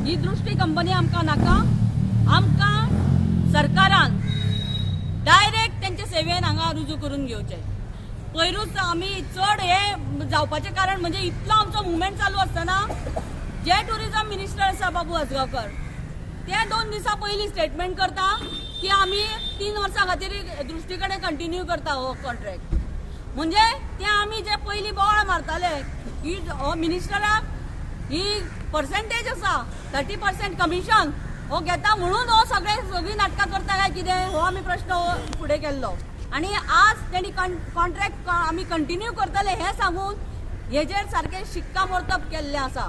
ही दृष्टी कंपनी आमकां नाका. आमकां सरकारान डायरेक्ट तेंचे सेवेन हांगा रुजू करून घेवचे. पयरूच आमी चड हे जावपाचें कारण म्हणजे इतलो आमचो मुवमेंट चालू आसतना जे टुरिजम मिनिस्टर आसा बाबू आजगांवकर ते 2 दिसां पयलीं स्टेटमेंट करता की आमी 3 वर्सां खातीर दृष्टी कडेन कंटिन्यू करता हो कॉन्ट्रॅक्ट. म्हणजे ते आमी जे पयलीं बोवाळ मारताले की हो मिनिस्टराक ही पर्सेंटेज आसा 30% कमिशन हो घेता म्हणून हो सगळे सगळीं नाटकां करता काय कितें हो आमी प्रश्न फुडें केल्लो. आनी आज तेणी कॉन्ट्रॅक्ट आमी कंटिन्यू करतले हें सांगून हेजेर सारकें शिक्कामोर्तब केल्लें आसा.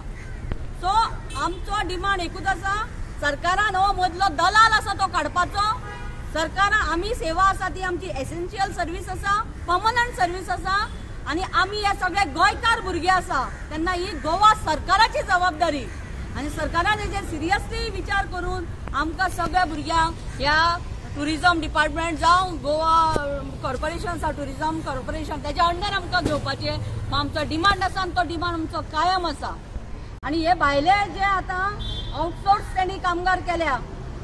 सो आमचो डिमांड एकूच आसा, सरकारान हो मदलो दलाल आसा तो काडपाचो. सरकारान आमी सेवा आसा ती आमची एसेन्शियल सर्वीस आसा, पर्मनंट सर्वीस आसा आनी आमी हे सगळे गोंयकार भुरगे आसा तेन्ना ही गोवा सरकाराची जबाबदारी आनी सरकारान हेजेर सिरियसली विचार करून आमकां सगळ्या भुरग्यांक ह्या टुरिजम डिपार्टमेंट जावं गोवा कॉर्पोरेशन आसा टुरिजम कॉर्पोरेशन तेज्या अंडर आमकां घेवपाचें आमचो डिमांड आसा आनी तो डिमांड आमचो कायम आसा. आनी हे भायले जे आतां आउटसोर्स तेणी कामगार केल्या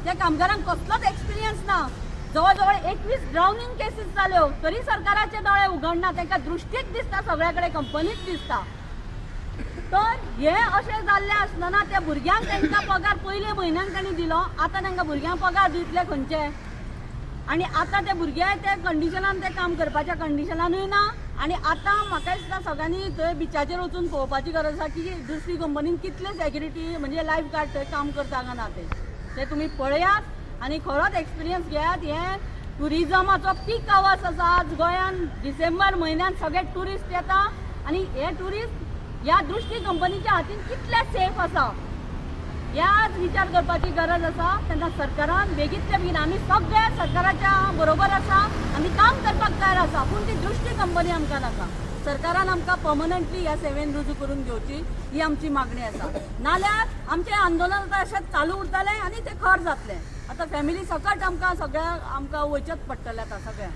त्या कामगारांक कसलोच एक्सपिरियन्स ना. जवळ जवळ 21 ड्रावनिंग केसीस जाल्यो तरी सरकाराचे दोळे उगडना, तांकां दृश्टीच दिसता सगळ्या कडेन कंपनीच दिसता. तर हे अशें जाल्लें आसतना त्या भुरग्यांक तांकां पगार पयले म्हयन्याक तांणी दिलो, आतां तांकां भुरग्यांक पगार दितले खंयचे? आनी आतां ते भुरगे ते कंडिशनान ते काम करपाच्या कंडिशनानूय ना. आनी आतां म्हाका दिसता सगळ्यांनी थंय बिचाचेर वचून पळोवपाची गरज आसा की दुसरी कंपनीन कितले सेक्युरिटी म्हणजे लायफ गार्ड थंय काम करता काय ना ते तुमी पळयात आनी खरोच एक्सपिरियन्स घेयात. हे टुरिजमाचो पीक आवर्स आसा आज गोंयान डिसेंबर म्हयन्यान सगळे ट्युरिस्ट येता आनी हे ट्युरिस्ट ह्या दृश्टी कंपनीच्या हातीन कितले सेफ आसा ह्याच विचार करपाची गरज आसा. तेन्ना सरकारान बेगीतल्या बेगीन आमी सगळे सरकाराच्या बरोबर आसा, आमी काम करपाक तयार आसा, पूण ती दृश्टी कंपनी आमकां नाका. सरकारान आमकां पर्मनंटली ह्या सेवेन रुजू करून घेवची ही आमची मागणी आसा. नाल्यार आमचें आंदोलन आतां अशेंच चालू उरतलें आनी तें खर जातलें. आतां फॅमिली सकट आमकां सगळ्यांक आमकां वयचेंच पडटलें आतां सगळ्यांक.